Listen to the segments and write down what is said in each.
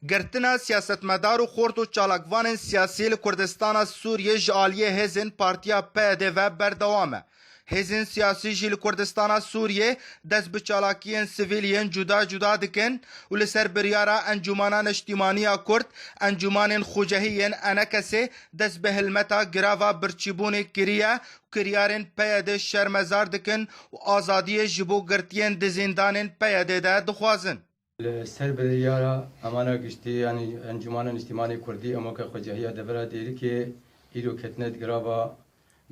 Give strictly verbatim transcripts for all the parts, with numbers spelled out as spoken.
Girtina siyasetmedar û xort û çalakvanên siyasî li Kurdistana Sûriyê ji aliyê hêzên Partiya P Y D ve berdewam e. Hêzên siyasî jî li Kurdistana Sûriyê dest bi çalakiyên sivîl yên cuda cuda dikin û li ser biryara Encûmana Niştîmanî ya Kurd, encûmanên xucehî yên ENKSê dest bi hilmeta girava birçîbûnê kiriye û kiryarên P Y D şermezar dikin û azadiyê ji bo girtiyên di zîndanên P Y D de dixwazin. Li ser biryara Emana Giştî, yanî Encûmana Niştîmanê Kurdî, em weke xwecehiya devera Dêrikê îro ketine di girava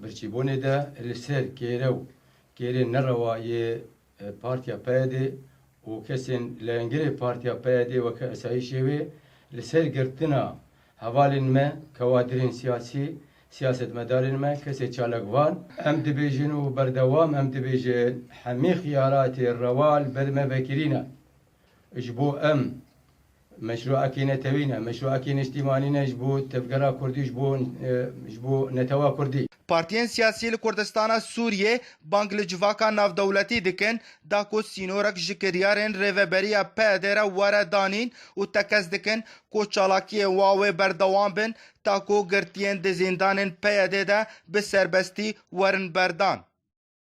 birçîbûnê de, li ser kêre û kêrên nerewa yê, e, Partiya P Y D û kesên leyengirê Partiya P Y D weke esayîşê wê, li ser girtina hevalên me, kewadirên siyasî, siyasetmedarên me, kesê çalakvan, em dibêjin û berdewam em dibêjin, hemî xiyaratê rewa li ber me vekirî ne. Ji bo em meşruekê netewî ne, meşruekê niştîmanî ne ji bo tevgera Kurdî, ji bo, e, ji bo netewa Kurdî. Partiyên siyasî li Kurdistana Sûriyê bang li civaka navdewletî dikin, da ku sînorek ji kiryarên rêveberiya P Y D re were danîn û tekez dikin ku çalakiyên wa wê berdewam bin, ta ku girtiyên di zîndanên P Y D de bi serbestî werin berdan.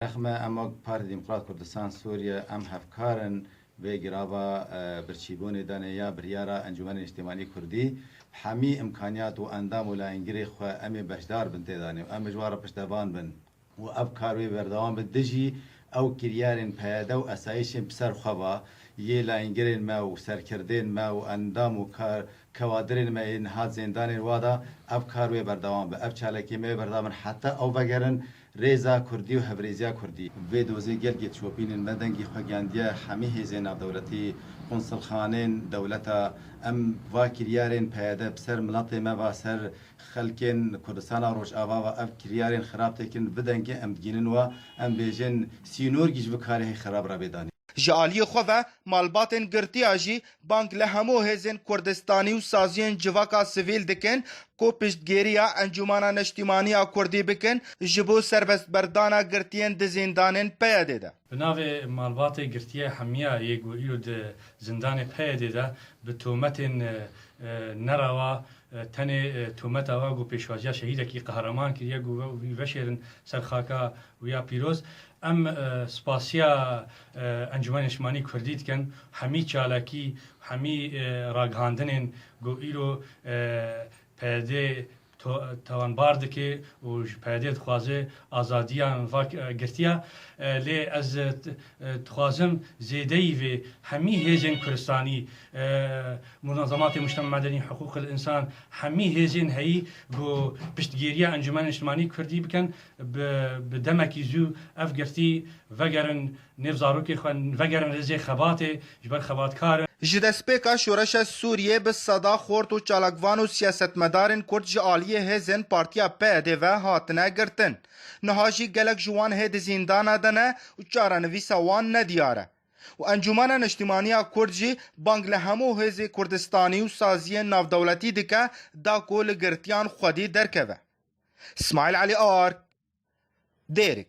Rexme em wek Partî Demokrat Kurdistan Sûriye, em hevkar in vê girava, e, birçîbûnê de ne ya biryara Encûmenê Niştîmanî Kurdî. Hemî îmkaniyat û endam û layengirê xwe em ê beşdar bin tê de ne û em ê ji wan re piştevan bin û ev kar wê berdewam be. Dijî ew kiryarên P Y D û esayîşên bi ser xwe ve yê layengirên me û serkirdên me û endam û kar, kewadirên me yên hat zêndanên wa da, ev kar wê berdewam be, ev çalakiyê me wê berdewam bin heta ew vegerin rêza Kurdî û hevrêziya Kurdî. Vê dozê gelkê dişopînin, me dengê xwe gihandiye hemî hêzên navdewletî, qunsilxanên dewleta, em va kiryarên P Y D bi ser miletê me va, ser xelkên Kurdistana Rojava va, ev kiryarên xirab têkin, vi dengê em digînin wa, em bêjin sînorgî ji vi karê hê xirab re bê danîn. Ji aliyê xwe ve malbatên girtiya jî bang li hemû hêzên Kurdistanî û saziyên civaka sivîl dikin ku piştgiriya Encûmana Niştîmanî ya Kurdî bikin ji bo serbestberdana girtiyên di zîndanên P Y D de. Bi navê malbatê girtiye hemiya yê ku îro di zindanê P Y D de bi tometên, e, e, nerewa, e, tenê, e, tometa wa ku pêşwaziya şehîdekî qehreman kiriye, ku we-, wî veşêrin ser xaka wî ya pîroz. Em, e, spasiya, e, Encûmenê Niştimanî Kurdî dikin, hemî çalakî, hemî, e, ragihandinên ku îro, e, P Y D to-, tawanbar dike û ji P Y D dixwaze azadiya va, e, girtiya. E, lê ez, e, t-, e, dixwazim zêdeyî vê hemî hêzên Kurdistanî, e, munazematê mujtema medeni, hiqûqil însan, hemî hêzên heyî ku piştgiriya Encûmenê Niştimanî Kurdî bikin, bi, bi demekî zû ev girtî vegerin nêv zarokê xwe, vegerin rêzê xebatê, ji ber xebatkar in. Ji destpêka şoreşa Sûriyê bi seda xort û çalakvan û siyasetmedarên Kurd ji aliyê hêzên Partiya P Y D ve hatine girtin. Niha jî gelek ji wan hê di zîndana de ne û çarenivîsa wan nediyar e. Û Encûmena Niştimanî ya Kurd jî bang li hemû hêzê Kurdistanî û saziyên navdewletî dike da ku li girtiyan xwedî derkeve. Smaîl Elî Ark, Dêrik.